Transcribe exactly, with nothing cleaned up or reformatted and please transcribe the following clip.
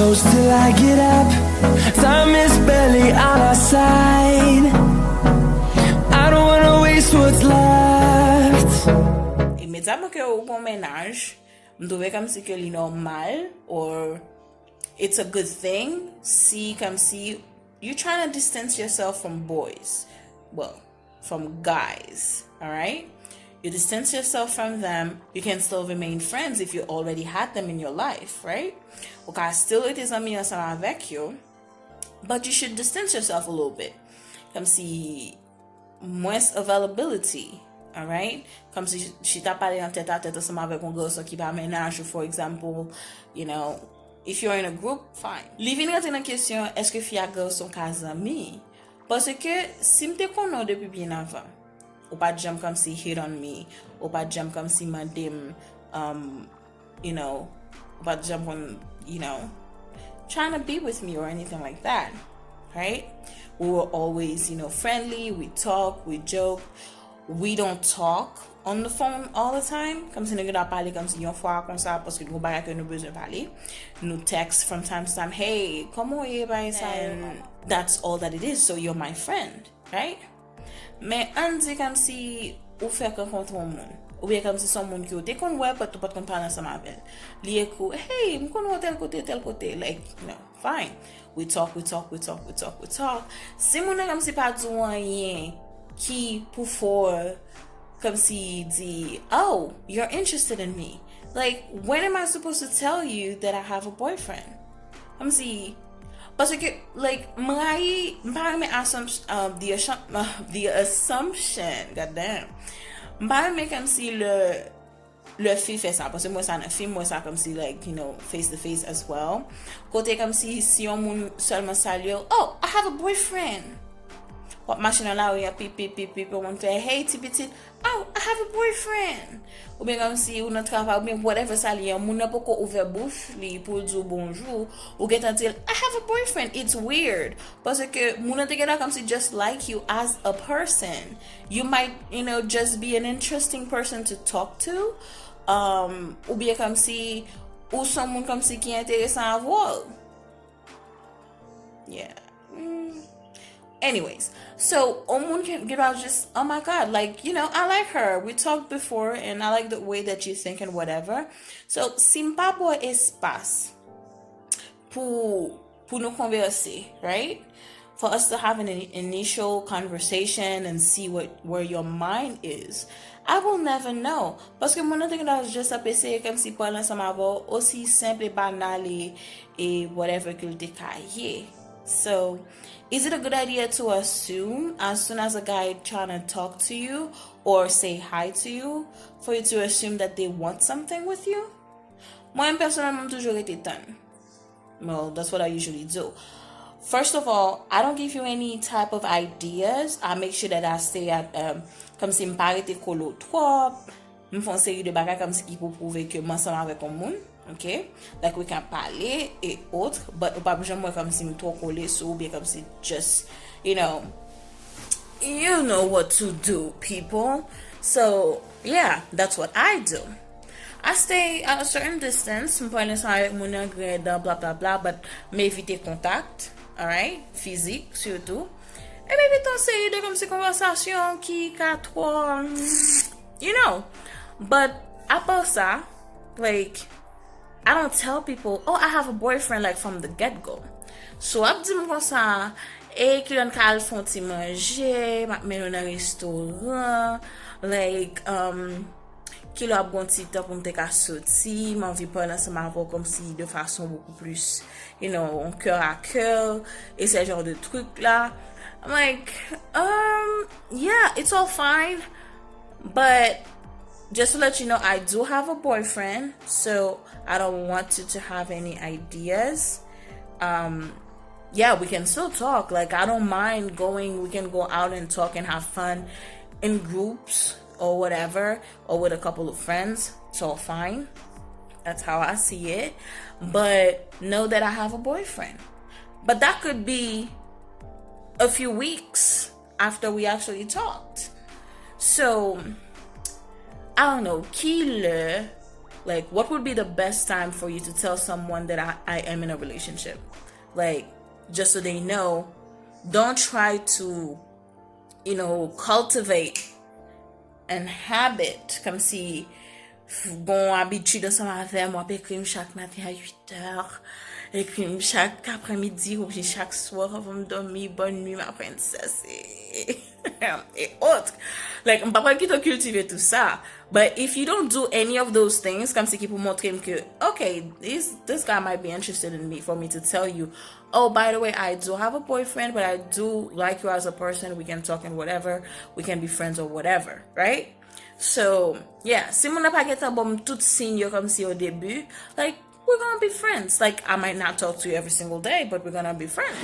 Close till I get up. Time is barely on our side. I don't wanna waste what's left. Imedyatman ke ou gen yon mennaj, m twouve kòmsi ke li nòmal, or it's a good thing, si kòmsi you trying to distance yourself from boys. Well, from guys, alright? You distance yourself from them, you can still remain friends if you already had them in your life, right? Ou ka still rete zanmi ansanm avèk yo, but you should distance yourself a little bit. Kòmsi mwens availability, alright? Kòmsi chita pale nan tèt a tèt ansanm avèk yon gason ki pa mennaj ou, for example, you know, if you're in a group, fine. Li vin rantre nan kesyon, èske fi ak gason ka zanmi? Paske si m te konnen w depi byen avan, ou pa t janm kòmsi hit on me, ou pa t janm kòmsi mande m, um, you know, ou pa t janm konn, you know, trying to be with me or anything like that, right? We were always, you know, friendly, we talk, we joke, we don't talk on the phone all the time. Kòmsi nou gen dwa pale kòmsi yon fwa konsa, paske nou gen bagay ke nou bezwen pale. Nou text from time to time, hey, kòman w ye, bagay sa, and that's all that it is, so you're my friend, right? Men ann di kòmsi ou fèk rankontre yon moun, oubyen kòmsi se yon moun ke w te konn wè, but ou pa t konn pale ansanm avè l. Li ekri w, hey, m konn wè w tèl kote, tèl kote, like, you know, fine. We talk, we talk, we talk, we talk, we talk. Si moun nan kòmsi pa di w anyen ki pou fè w kòmsi di, oh, you're interested in me. Like, when am I supposed to tell you that I have a boyfriend? Kòmsi, paske, like, m rayi, m pa renmen assumption, um, the, assumption, the assumption, goddamn. M pa renmen kòmsi lè, lè fi fè sa, paske m wè sa nan fim, m wè sa kòmsi, like, you know, face to face as well. Kote kòmsi si yon moun sèlman salye w, oh, I have a boyfriend. W ap mache nan lari a, pip, pip, pip, pip, yon moun fè, hey, ti pitit, oh, I have a boyfriend. Oubyen kòmsi ou nan travay, oubyen whatever sa li ye, moun nan poko ouvè bouch li pou l di w bonjou, ou gentan di l, I have a boyfriend. It's weird. Paske moun nan te gentan kòmsi just like you as a person. You might, you know, just be an interesting person to talk to. Um, oubyen kòmsi ou se yon moun kòmsi ki enteresan avè w. Yeah. Mm. Anyways, so, yon moun gen, gen dwa just, oh my God, like, you know, I like her. We talked before and I like the way that you think and whatever. So, si m pa ba w espas pou, pou nou konvèse, right? For us to have an in- initial conversation and see what where your mind is, I will never know. Paske moun nan te gen dwa just ap eseye kòmsi pale ansanm avè w, osi senp e banal e, e whatever ke l te ka ye. So, is it a good idea to assume as soon as a guy trying to talk to you or say hi to you for you to assume that they want something with you? Mwen menm pèsonèlman, m toujou rete tann. Well, that's what I usually do. First of all, I don't give you any type of ideas. I make sure that I stay at, um, kòmsi m pa rete kole w twòp. M fè yon seri de bagay kòmsi ki pou pwouve ke m ansanm avèk yon moun, ok? Like, we can pale et autres, but ou p ap janm wè kòmsi m twò kole sou ou, oubyen kòmsi just, you know, you know what to do, people. So, yeah, that's what I do. I stay at a certain distance, m pran leson avèk moun nan, griyen dan, bla bla bla, but m evite kontak, alright, fizik sitou. E m evite yon seri de kòmsi konvèsasyon ki ka twò, mm, you know. But apa sa, like, I don't tell people, oh, I have a boyfriend, like, from the get go. So, ap di m konsa, e kilè n ka al fè yon ti manje, m ap mennen w nan restoran, like, um, kilè w ap gen yon ti tan pou m te ka soti, m anvi pale ansanm avè w kòmsi de fason beaucoup plus, you know, on cœur à cœur, et ce genre de truc là. I'm like, um, yeah, it's all fine, but just to let you know, I do have a boyfriend, so I don't want you to have any ideas. Um, yeah, we can still talk. Like, I don't mind going, we can go out and talk and have fun in groups or whatever, or with a couple of friends. It's all fine. That's how I see it. But know that I have a boyfriend. But that could be a few weeks after we actually talked. So, I don't know, kilè Like, what would be the best time for you to tell someone that I, I am in a relationship? Like, just so they know, don't try to, you know, cultivate an habit, kòmsi gon abitid ansanm avè m, w ap ekri m chak maten a uit è, ekri m chak aprèmidi oubyen chak swa anvan m dòmi, bonne nuit ma princesse, et autres. Like, m pa pral kite w kiltive tout sa. But if you don't do any of those things, kòmsi ki pou montre m ke, okay, this, this guy might be interested in me, for me to tell you, oh, by the way, I do have a boyfriend, but I do like you as a person. We can talk and whatever. We can be friends or whatever, right? So, yeah, si moun nan pa gentan ban m tout siy yo kòmsi o debi, like, we're gonna be friends. Like, I might not talk to you every single day, but we're gonna be friends.